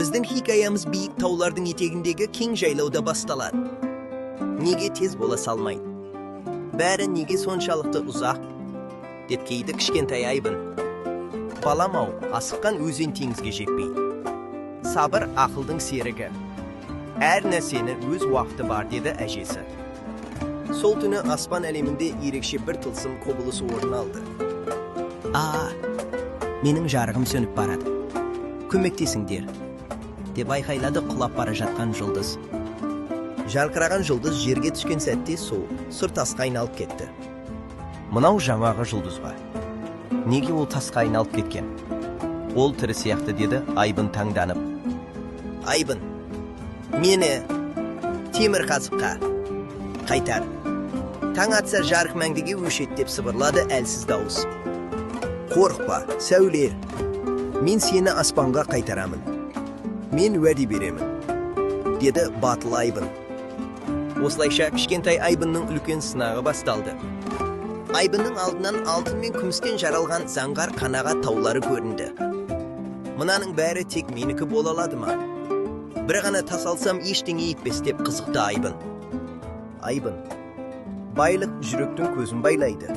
Біздің хикаямыз биік таулардың етегіндегі кең жайлауда басталады. Неге тез бола салмайды? Бәрі неге соншалықты ұзақ? Деп кейді кішкентай Айбын. Балам-ау, асыққан өзен теңізге жетпейді. Сабыр ақылдың серігі. Әр нәрсені өз уақыты бар, деді әжесі. Сол түні аспан әлемінде ерекше бір тылсым құбылыс орын алды. А, менің жарығым сөніп барады. Көмектесіңдер, деп айқайлады құлап бара жатқан жұлдыз. Жарқыраған жұлдыз жерге түскен сәтте сол сұр тасқа айналып кетті. Мынау жаңағы жұлдыз ба? Неге ол тасқа айналып кеткен? Ол тірі сияқты, деді Айбын таңданып. Айбын, мені темір қазыққа қайтар. Таң атса, жарық мәңгіге өшеді, деп сыбырлады әлсіз дауыс. Қорықпа, Сәуле. Мен сені аспанға қайтарамын. Мен уәде беремін, деді батыл Айбын. Осылайша кішкентай Айбынның үлкен сынағы басталды. Айбынның алдынан алтын мен күмістен жаралған заңғар қанағат таулары көрінді. Мынаның бәрі тек менікі бола алады ма? Бір ғана тас алсам, ештеңе етпес, деп қызықты Айбын. Айбын, байлық жүректің көзін байлайды.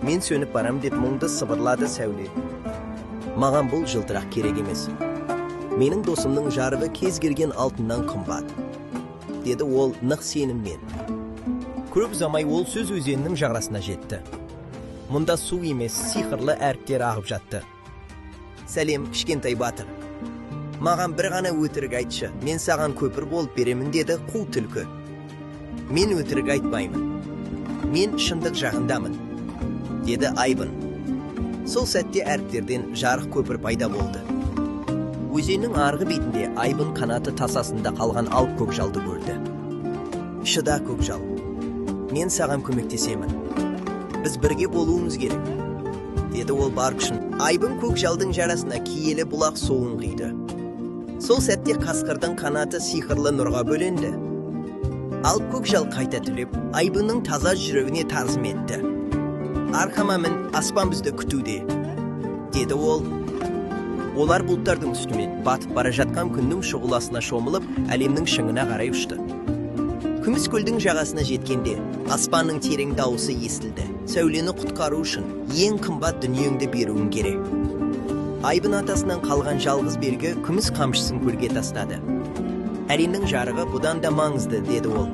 Мен сөніп барам, деп мұңды сыбырлады Сәуле. Маған бұл жылтырақ керек емес. Менің досымның жарығы кез келген алтыннан қымбат, деді ол нық сеніммен. Көп ұзамай ол сөз өзенінің жағасына жетті. Мұнда су емес, сиқырлы әріптер ағып жатты. Сәлем, кішкентай батыр. Маған бір ғана өтірік айтшы, мен саған көпір болып беремін, деді қу түлкі. Мен өтірік айтпаймын. Мен шындық жағындамын, деді Айбын. Сол сәтте әріптерден жарық көпір пайда болды. Өзеннің арғы бетінде Айбын қанаты тасасында қалған алып көкжалды көрді. Шыда, көкжал. Мен саған көмектесемін. Біз бірге болуымыз керек, деді ол бар күшін. Айбын көкжалдың жарасына киелі бұлақ суын құйды. Сол сәтте қасқырдың қанаты сиқырлы нұрға бөленді. Алып көкжал қайта түлеп, Айбынның таза жүрегіне тағзым етті. Арқама мін, аспан бізді күтуде, деді ол. Олар бұлттардың үстімен батып бара жатқан күннің шұғыласына шомылып, әлемнің шыңына қарай ұшты. Күміс көлдің жағасына жеткенде, аспанның терең дауысы естілді. Сәулені құтқару үшін ең қымбат дүниеңді беруің керек. Айбын атасынан қалған жалғыз белгі, күміс қамшысын көлге тастады. Әлемнің жарығы бұдан да маңызды, деді ол.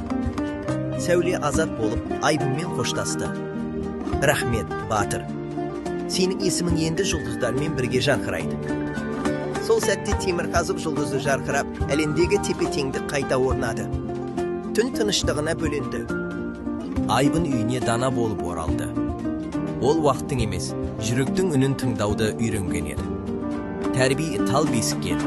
Сәуле азат болып, Айбынмен қоштасты. Рахмет, батыр. Сенің есімің енді жұлдыздармен бірге жарқырайды. Сол сәтте темірқазық жұлдызы жарқырап, әлемдегі тепе-теңдік қайта орнады. Түн тыныштығына бөленді. Айбын үйіне дана болып оралды. Ол уақыттың емес, жүректің үнін тыңдауды үйренген еді. Тәрбие тал бесіктен.